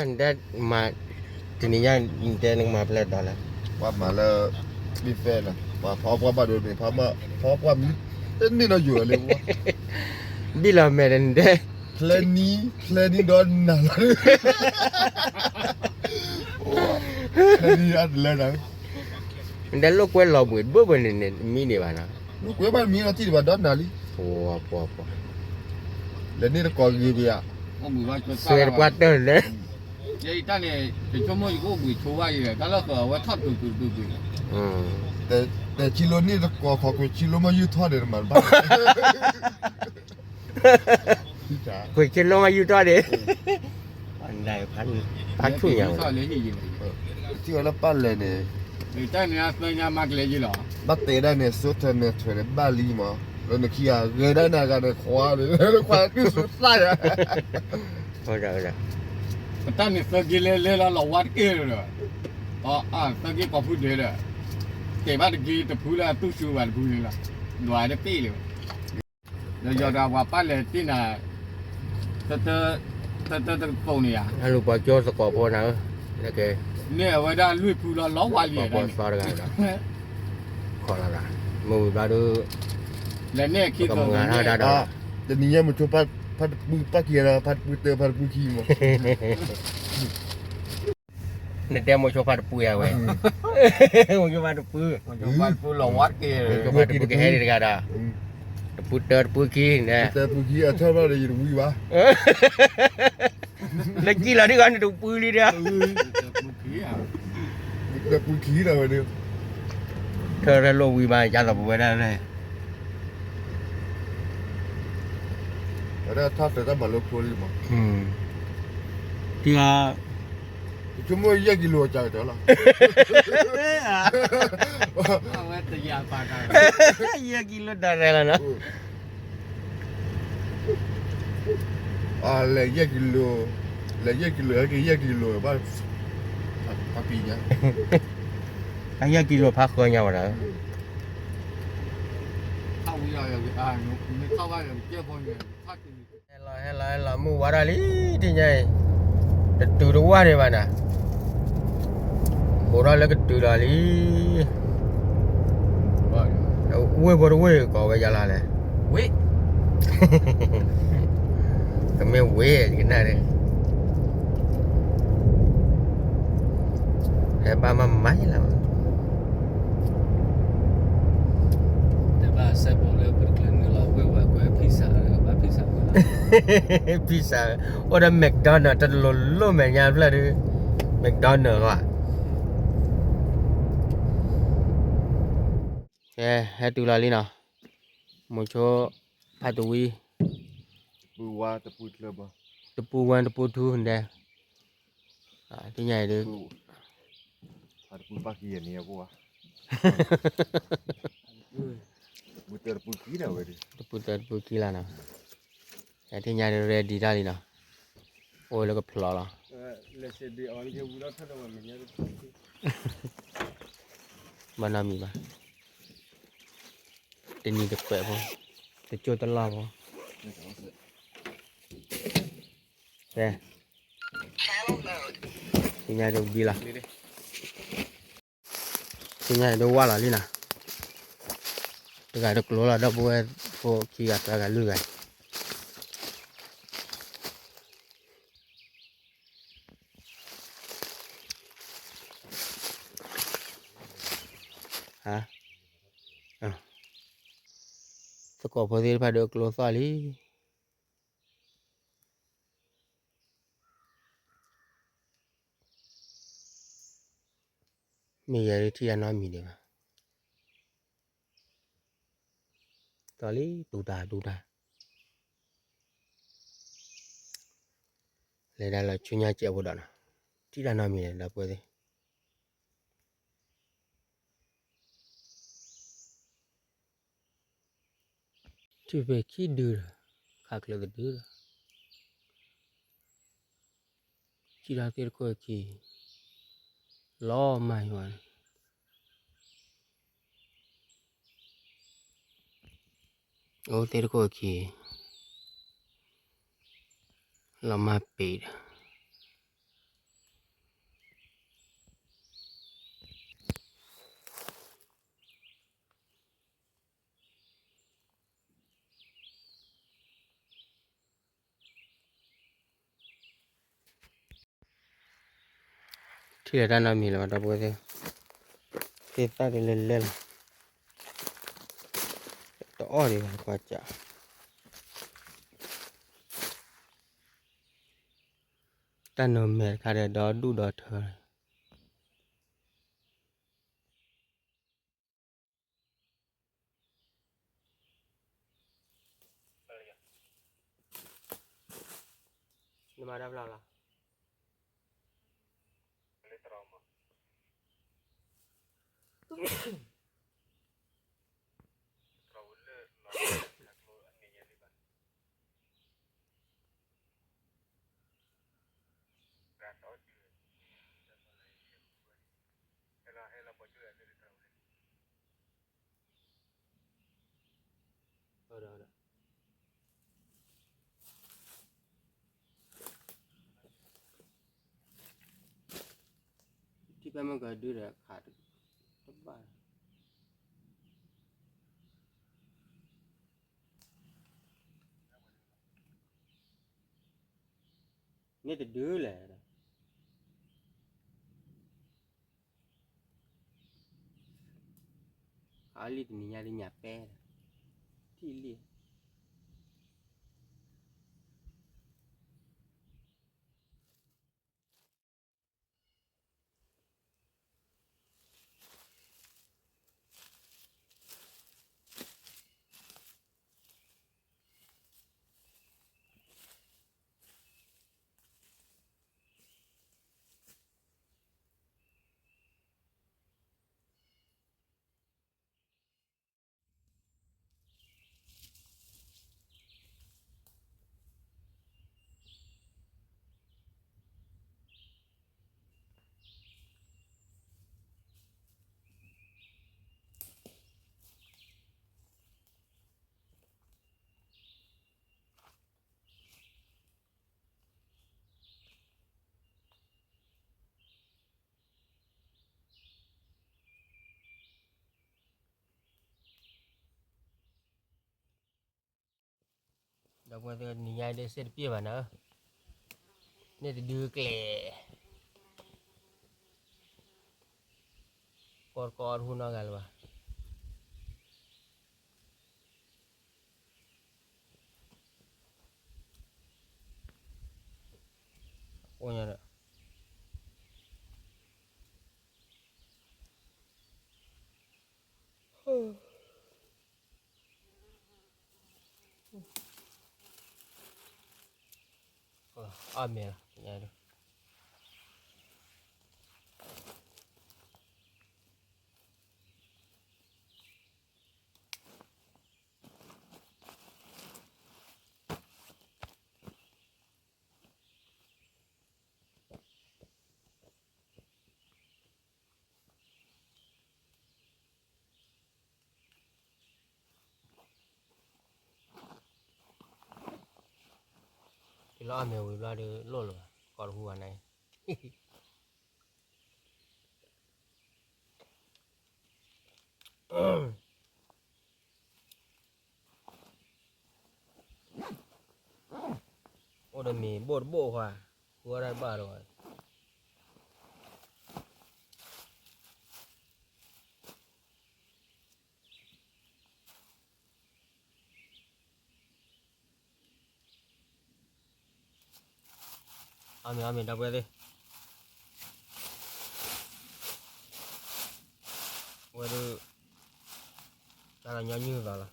နတဲမၤ တနံၤညါ နတဲနကမၤဖဲလဲၣ်ဒီးလဲၣ်, ပှၤမၤလၢ ဘံၣ်ဖဲလီၤ, ပှၤဖီပှၢ်ဘၣ်ဒိန့ၣ် ဖီပှၢ်မံၤ တန့ၢ်နီတယိာ်လၢၤ, ဘံၣ်လီၤမဲာ်ဒီးနတဲ ဖျဲနံၤ ဖျဲနံၤဒီးနၤလီၤ, ဖျဲနံၤအတလဲၤနၤ, နတဲလိာ်ကွဲလီၤဘှံးတဘိဘိန့ၣ်န့ၣ် မံန့ၢ်ဘၣ်နီၤ, လိာ်ကွဲဘၣ်မံနီၤ တံၢ်တဘၣ်ဒီးနၤလံ, ပှၤပှၤပှၤ လဲၤန့ၢ်တကိးဂ့ၤဘၣ်ယၤ, ဆွဲတပှၢ်တၢၢ်လဲၣ်, ယတၢ်န့ၣ် ယဆိကမိၣ်ယကအိၣ်ဘှံးဆိဘၣ်ယဲ, တၢ်လၢအဝဲထီၣ်တုၤတုၤတုၤတုၤ, တဲဆံလိန့ၢ်တကိးခီ ကွံာ်ဆံလိမ့ၢ်ယူၢ်ထီၣ်ဒီးတမၤတဘၣ်, ကွံာ်ဆံလိမ့ၢ်ယူၢ်ထီၣ်ဒီး, ဖးဆူၣ်ညါဝဲ, ထံၣ်ဝဲလၢပၢ်လဲၤန့ၣ်, တၢ်န့ၣ်သၢညါမၤကလဲၤယံၤလီၤ, ဘၣ်တဲဒၣ်န့ၣ် စိထၢၣ်န့ၣ်ထွဲးန့ၣ်ဘၣ်လံမး, လၢနခံဂၤဂဲၤဒၣ်န့ၣ်အဂၤန့ၣ် ခွါန့ၣ် ခွါကုၢ်စူသၣ်ယၤ ပတၢ်န့ၣ်သၢက့လဲၤလဲၤလီၤလီၤဝါတက့ၢ်လီၤ, သၢက့ကိးဖုဒဲးဒီး, တဲဘၣ်တက့ၢ်တဖုလၢအတူၢ်စူဘၣ်တဖုန့ၣ်လီၤ, ဒွးတပ့ၢ်လၢၤဘၣ်, ဒီးယီၤဒီးပှၤပၢ်လဲၤတ့ၢ်နၤ, တတတတတကိးန့ၣ်ယါ, အလူၤပှၤကၠိသကိးဖိနၤဧၢ, န့ၣ်အဝဲဒၣ်လွံၢ်ဖုလီၤလီၤဝါလံ, ပှၤပှၤစီတဂၤဒီး, ခီလီၤလၢ, မုၢ်ဝံၤဘျီဒုး, လဲၤန့ၢ်ခံကမုၢ်ဂၤထီၣ်ဒၣ်ဒီး, တနံၤညါမုၢ်ဆိဖါတပူၤပၢ်ခံဂၤဒီး ဖါတပူၤတၢ ဖါတပူၤခံမး နတဲမိၤဆိဖါတပူၤယၤဝဲ, မိၤဆိဖါတပူၤ, မိၤဆိဖါတပူၤကဟဲဒံးတဂၤဒီး, တပူၤတၢတပူၤခံန့ၣ်, တပူၤခံအထၢၣ်ဘၣ်ဒီးယတဝံၤဘၣ်, နကံၣ်လီၤဒ်ဂီၤနတပူၤလံဒီး, တပူၤခံလီၤဝဲဒီး, ထၢၣ်တၢ်လိၣ်ဝံၤဘၣ် ယါလီၤပဝဲဒၣ်လဲၣ် ဝဲဒၣ်ထီၣ်သဲးတၢ်မၤလိဖိလံမး, ထံဂၤ, ဆိကမိၣ်ယဲၢ်ကံလိၤကကလီၤ, ယဲၢ်ကံလိၤတၢ်ရဲလီၤနီၤ, လဲၤယဲၢ်ကံလိၤ, လဲၤယဲၢ်ကံလိၤ ဟဲက့ၤယဲၢ်ကံလိၤဘၣ်, ဖါပံညါ, အယဲၢ်ကံလိၤဖးဃၢညါဝဲဒၣ် ဟဲလီၤဟဲလီၤဟဲလီၤ မုၢ်ဝါထီၣ်လံ ထံၣ်ညါအံၤ, တတုၤတဝၢ်ဒံးဘၣ်နၤ, အိၣ်ထီၣ်လၢကတုၤလီၤလံ, ဝ့ၢ်ဖိတဝ့ၢ်ကိးဝဲယါလီၤလဲၣ်, ဝ့ၢ်, ကမ့ၢ်ဝ့ၢ်ကနၣ်န့ၣ်, ဟဲဘၣ်မးမးယလီၤ တဲဘၣ်စဲးဘိးလၢပတချုးနုာ်လီၤဝ့ၢ်ဝဲကွဲဖံစး, ဘၣ်ဖံစး, ဖံစး, အိၣ်ဒီး McDonald တလိၤလိၤမဲာ်ညါဖျၢၣ်ဒုး, McDonald လီၤ, ကဲ ဟဲတုၤလီၤလံနီၤ, မိၤဆိ ဖါတဝံၤ, တပူၤဝါတပူၤထူဒဲး, သ့ၣ်ညါအံၤဒုး, ဖါတပူၤပၢ်ခံဂၤန့ၣ်, တပူၤတၢတပူၤခံလီၤနီၤ, သ့ၣ်ညါဒုး ready တၢ်လံနီၤ, အိၣ်လၢကဖျိးလီၤ, ဘၣ်နီတမံၤဘၣ်, တနံၤတကွဲးဖိ, တကိၢ်တလီၢ်ဖိ, ကဲ, သ့ၣ်ညါဒုးဝံၤလီၤ, သ့ၣ်ညါဒုးဝါလီၤလံနီၤ, တဂၤတကျိၤလီၤ ဒီပုၢ်ဝဲၢ်ဖိခံဂၤသၢဂၤလွံၢ်ဂၤ သကိးဖိသ့ၣ်တဖၣ်ဒုးကျိသီၣ်လံ, မ့ၢ်ယဲဒုးထံၣ်တၢ်နီတမံၤဒံးဘၣ်, တီၢ်လံ တူၢ်တၢ်တူၢ်တၢ်, လဲၤဒၣ်လၢဆူညါစဲးဖိဒီးနီၤ, ထံၣ်တၢ်နီတမံၤန့ၣ် ဒီပုၢ်ဝဲၢ်သ့ၣ် ထံၣ်ဖဲခံဒုဒီး ခးကျၢၤတဒုဒီး ထံၣ်တၢ်သ့ၣ်တခိၣ်အခံ လီၤမၢ်ယွၤန့ၣ် အိၣ်သ့ၣ်တခိၣ်အခံ လီၤမၢ်ပ့ၤဒီး ထံၣ်လၢတၢ်နီတမံၤလၢၤဘၣ် ဒီပုၢ်ဝဲၢ်သ့ၣ်, သ့ၣ်သၣ်ဒ်လဲၣ်လဲၣ်လီၤ, တအီၣ်ဒံးဘၣ်ကွၢ်စး, တၢ်နမဲာ်တခါဒီးဒီဒူၣ်ဒီထၢ နမၤတၢ်ဘျီလီၤ. ထံၣ်ဘၣ်မ့ၢ်ကဒုဒီးခးတဘၣ်, န့ၣ်တဒုလဲၣ်. အလံၢ်တနံၤညါဒ်ညၣ်ပဲ, ထံၣ်လံၢ်. ဒီပုၢ်ဝဲၢ်သ့ၣ် နံၤညါဒ်စ့ၢ်တပျဲၢ်ဘၣ်နၤဧၢ, န့ၣ်တဒုကျဲ, ကီတကီတဟူနီတဂၤလၢၤဘၣ်. အိၣ်ညါဒီး အီၣ်မ့ၤလီၤ. တုၤလၢအီၣ်မ့ၤဝံၤဘျီဒီးလိၣ်လၢၤဘၣ် ကီတဟူဘၣ်န့ၣ်. အိၣ်ဒီးမ့ၤဘိၣ်တဘိၣ်ခွါ, ဃုအီၣ်တၢ်တဘၣ်ဒီး အီၣ်မ့ၤအီၣ်မ့ၤ ဒီပုၢ်ဝဲၢ်သ့ၣ်, ဝဲဒၣ် တၢ်လီၤညီနုၢ်သိးလီၤ.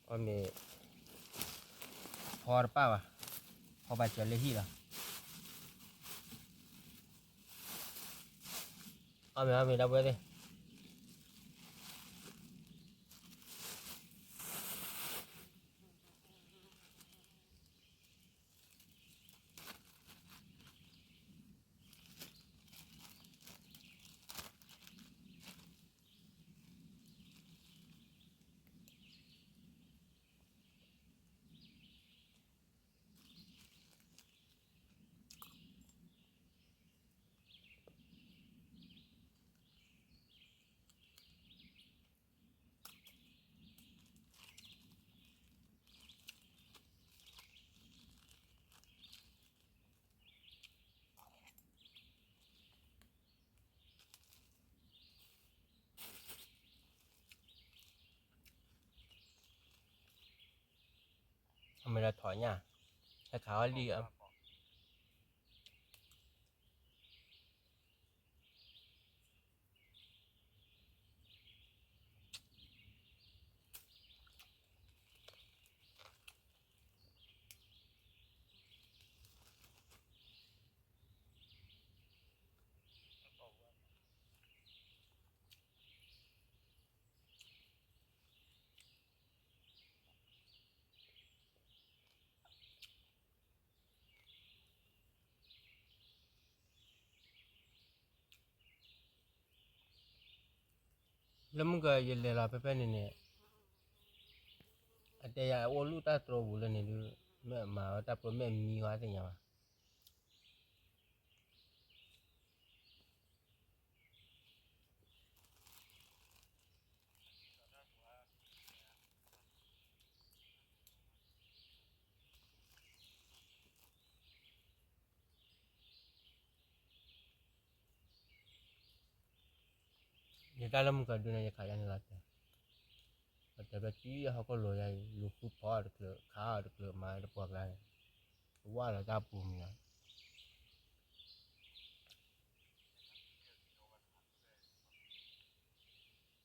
အီၣ်မ့ၤ ဖီတပၢ်ဘၣ်, ဖီဘၣ်စၢၤလၢဟံၣ်လီၤ. အီၣ်မ့ၤအီၣ်မ့ၤ ဒီပုၢ်ဝဲၢ်သ့ၣ်. အမ့ၢ်ဒီးထီၣ်ညါ, ဟဲခးအီၤလံ. လၢမုၢ်ကယလဲၤလီၤဖဲဖဲန့ၣ်န့ၣ်, အတဲယၤအိၣ်လူၢ်တၢ်တြီပူၤလၢန့ၣ်ဒုး, မ့ၢ်မၤဝဲတၢ်ပြၢမ့ၢ်မံဝဲသ့ၣ်ညါဘၣ်. ယတၢ်လၢမုၢ်ကဒုန့ၣ် ယခးယါန့ၣ်လီၤတဲာ်, အတဲဘျီကံဟီၣ်ခိၣ်လိၤယါ, လူၤဃုဖီတချုး ခးအီၤတချုးမၤတပှၢ်ကျါန့ၣ်, ဝၢ်လီၤတၢ်ပူၤမံၤလီ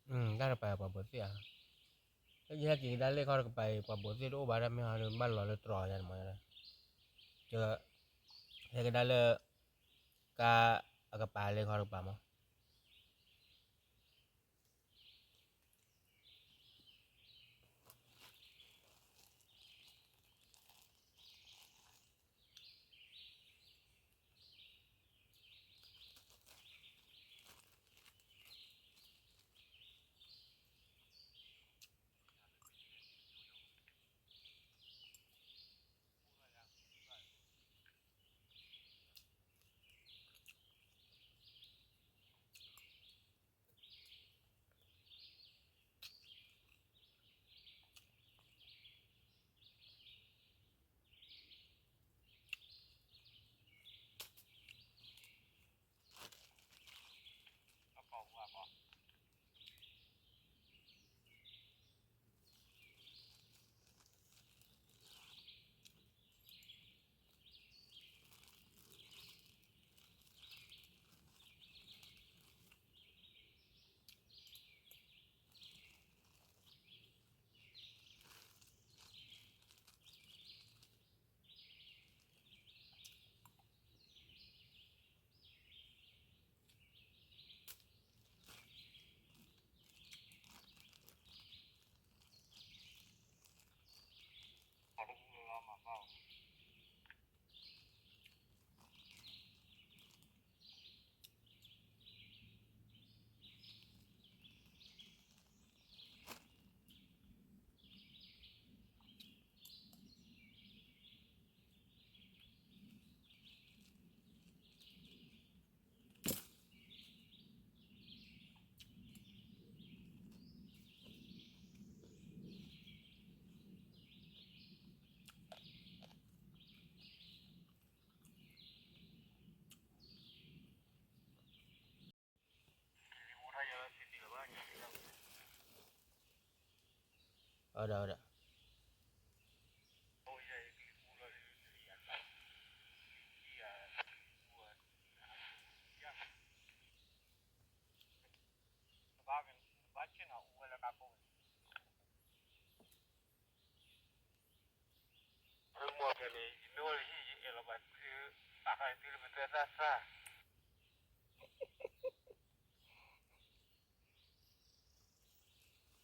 ၤ. တၢ်တပၤပှၤဘိးသ့ၣ်ဧါ, ယဟဲက့ၤကဒါလၢခီတကပၤအံၤ ပှၤဘိးသ့ၣ်တအိၣ်ဘၣ်တၢ်မ့ၢ်ဟီဒီး ဘၣ်လီၤလၢတြီၤယါန့ၣ်မး, ဟဲကဒါလၢ ကါအကပၤလၢခီတကပၤမး.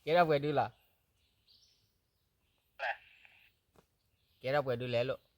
ကဲထီၣ်ပှဲၤဒုလီၤ, ကဲထီၣ်ပှဲၤဒုလဲၣ်လိၣ်.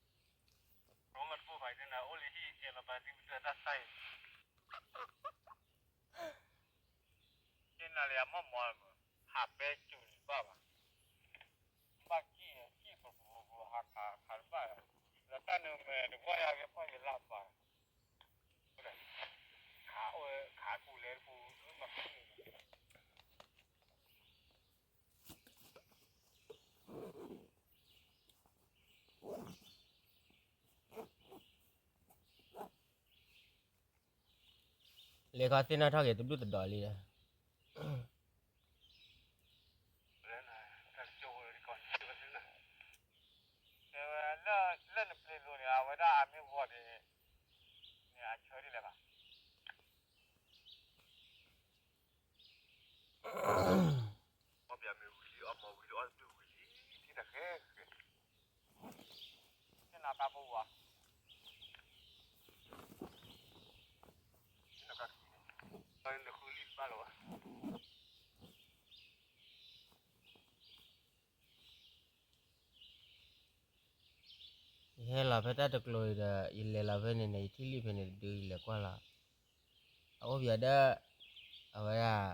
လဲၤခီသ့ၣ်နီၣ်ထီၣ်က့ၤတဘျုးတဒီးလံဒီး, လၢ တၢ်ကၠိဝဲဒ်ကီၢ်စဲၣ်ဝဲသ့ၣ်နၤ, အီၣ်မီၤဝံၤဒီးအီၣ်တဘျုးဝံၤလံ, ထံတၢ်ဃဲဃဲ, နပာ်ပဝါ, နဃုလံတဘၣ်လီၤဘၣ်. ယဟဲလီၤဖဲတၢ်တကျိၤအံၤဒီး ယလဲၤလီၤဖဲန့ၣ်န့ၣ် ယထံၣ်လံဖဲန့ၣ်တဒု ယလဲၤကွၢ်လီၤ. အအိၣ်ပယီၤဒီး အဝဲဒၣ်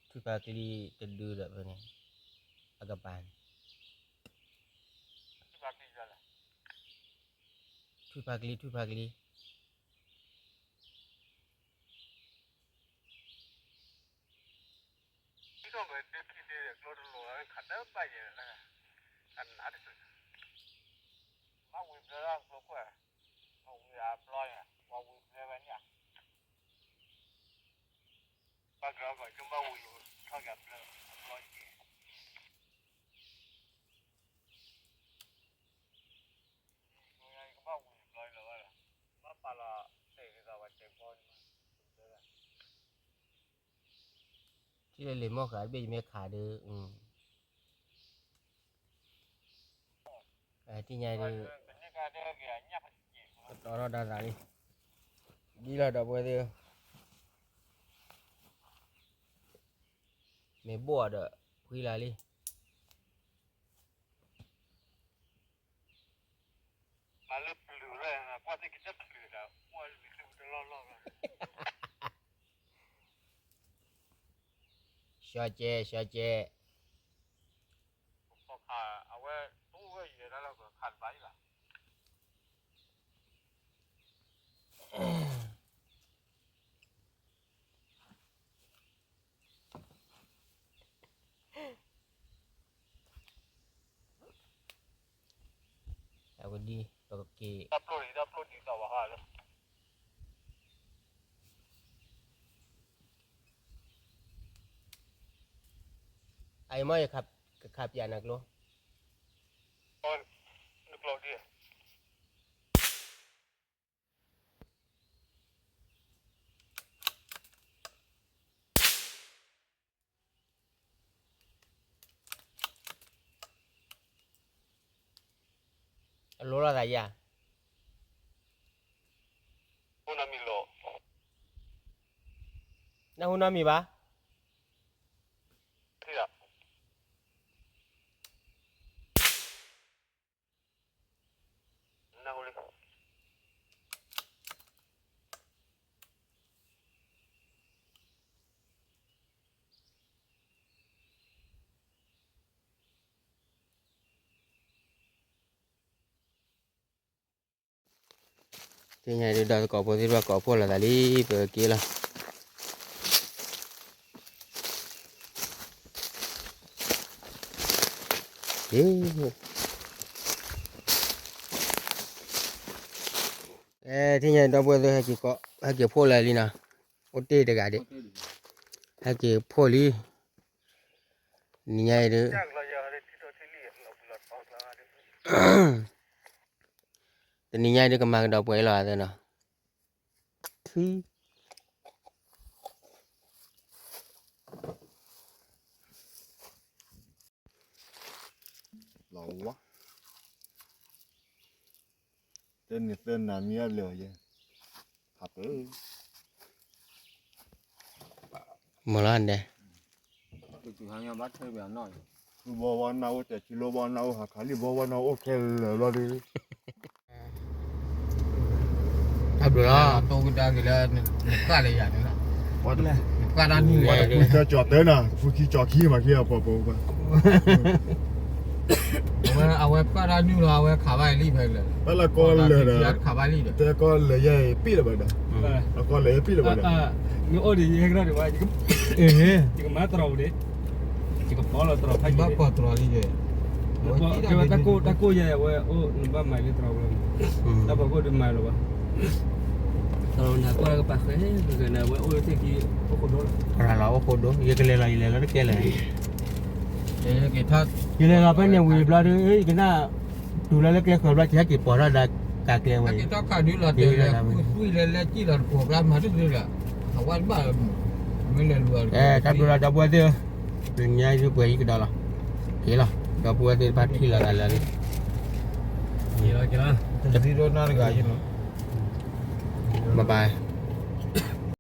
ထွံၣ်ဖါကလံတဒုဒီးဖဲန့ၣ် အကပၤန့ၣ် ထွံၣ်ဖါကလံ ထွံၣ်ဖါကလံ ဒ်သိးပဒုခံဒုကျိတလိၤလၢခးတဘၣ်ယဲၢ်လၢ အနးတစု, ဘၣ်ဝံၤဘျၢလၢကျိကွဲၢ်, ဘၣ်ဝံၤအဘျီယဲၢ်, ပှၤဝံၤဘျၢဝဲန့ၣ်, ဘၣ်ကဘၣ်ဝံၤထီၣ်ကဘျၢအဘျီယဲၢ်, ကဘၣ်ဝံၤဘျီလီၤဘၣ်လီၤ, ဘၣ်ပာ်လီၤတဲာ်ဒ်သိးပှၤတဲာ်ဘီန့ၣ်, ထံၣ်လၢလံာ်မိၢ်ဃာ်တဘ့ၣ်ယမ့ၢ်ခးဒီး, ထံၣ်ညါဒီး ကတီထီၣ်ဒၣ်သးလံ, ဒ်လီၤဒီးပဝဲသ့ၣ်, မ့ၢ်ဘိၣ်အီၤဒီးဖှံလၢ်လံ. မၤလၢပျုၤလၢကွၢ်သ့ၣ်ကတၢၢ်ပျုၤတၢ်, စီၤကဲ, စီၤကဲ, အဝဲတအိၣ်ဝဲယဲၢ်ဒၣ်လၢခးတဘၣ်အံၤလီၤ. အဝဲဒ်ပကက့ၤ တၢ်ပျိၢ်ဒံး တၢ်ပျိၢ်ဒံးသီဝါဟါလၢ အအံၤမ့ၢ်ယကခးပၠးနၤကျိ နကျိဒံး အလိၤလိာ်သးယၤ, နၢ်ဟူနီတမံၤဘၣ်. သ့ၣ်ညါဒုး ဒီးသကိးဖိသ့ၣ်တဖၣ်ကိးဖှိၣ်လိာ်သးလံ ပက့ၤလီၤ. အဲ သ့ၣ်ညါဒီပုၢ်ဝဲၢ်သ့ၣ် ဟဲက့ၤဖှိၣ်လၢာ်လံနီၤ, အိၣ်တ့ၢ်တဂၤဒံး, ဟဲက့ၤဖှိၣ်လံ, နံၤညါအံၤဒုး တနံၤညါအံၤဒုး ကမၤကဒီးပှဲၤလီၤသ့နီၤ, ထွံၣ် လီၤဝါ တဲန့ၣ်သၢနၤမံအီၤလဲၤအီၤယဲ, ဖးပၢၢ် မ့ၢ်လီၤဒဲး, ဘီဝါနၢအိၣ်တဲာ်ထံလိဘီဝါနၢအိၣ်ဟးခးလံဘီဝါနၢအိၣ်ခဲလၢာ်ဘျီဒုး တၢ်ဘျုးလီၤ, တိၢ်ကဒါက့ၤလၢ နပှၢ်လၢယၤန့ၣ်လီၤ, နပှၢ်တၢ်နုာ်လီၤ, တၢ်ကၠီၤတၢနၤ ဖုခံကၠီၤခံမးက့ၤအပှၤပှၤ အဝဲ အဝဲပှၢ်တၢ်နုာ်လီၤ အဝဲခးဘၣ်အံၤလံဖဲလဲၣ်, တၢ်လၢကီၢ်လၢာ်ဒီး ခးဘၣ်လံဒီး တၢ်ကီၢ်လၢာ်ယဲအံၤပ့ၢ်လၢၤဘၣ်ဒီး အကီၢ်လၢာ်ယဲပ့ၢ်လၢၤဘၣ်ဒီး နအိၣ်ဒံးယဲကဒီးဒံးဝဲ ယကမၤတရီၤပူၤန့ၣ် ယကပီၤလီၤတရီၤဖးယံၤ ဘၣ်ပီၤတရီၤလံယဲ, ကဲဝဲတၢ်ကိၢ် တၢ်ကိၢ်ယဲအဝဲအိၣ် နဘၣ်မၤလံတရီၤပူၤလီၤ, တၢ်ပီၤကိၢ်ဒုးမၤလီၤဘၣ်, တရီၤနၤကွၢ်ကပာ်ဃဲ ဂ့ၤဂ့ၤနၤ အဝဲအိၣ်လၢသ့ၣ်ခံ အိၣ်ခိးဒိလီၤ, ရၤလီၤအိၣ်ခိးဒိ ယကလဲၤလီၤ ယလဲၤလီၤတကဲလဲၣ် ယလဲၤလီၤဖဲန့ၣ်ဝံၤဘျီဒီး ယကနၣ် တုၤလီၤလၢကျဲဃၢၤဘျီ ယဟဲက့ၤပိာ်ထီၣ်ဒီးကးကျဲဝဲ က့ၤထီၣ်ခးဒုလီၤတဲာ်လဲၣ် ကွံလဲၤလဲၤကံၣ်လီၤတပိာ်ကျါမၤတဒုဒီး အဝဲတဘၣ် မ့ၢ်လဲၤလူၤ အဲ တၢ်ဘျုးလီၤဒီပုၢ်ဝဲၢ်သ့ၣ်ဧၢ, ညါယပှဲၤယကဒီးလီၤ, က့ၤလီၤ, ဒီပုၢ်ဝဲၢ်သ့ၣ်တဖၣ်ထံၣ်လိာ်သးလၢာ်လံ, တသံဒိၣ်နီတဂၤ, bye bye.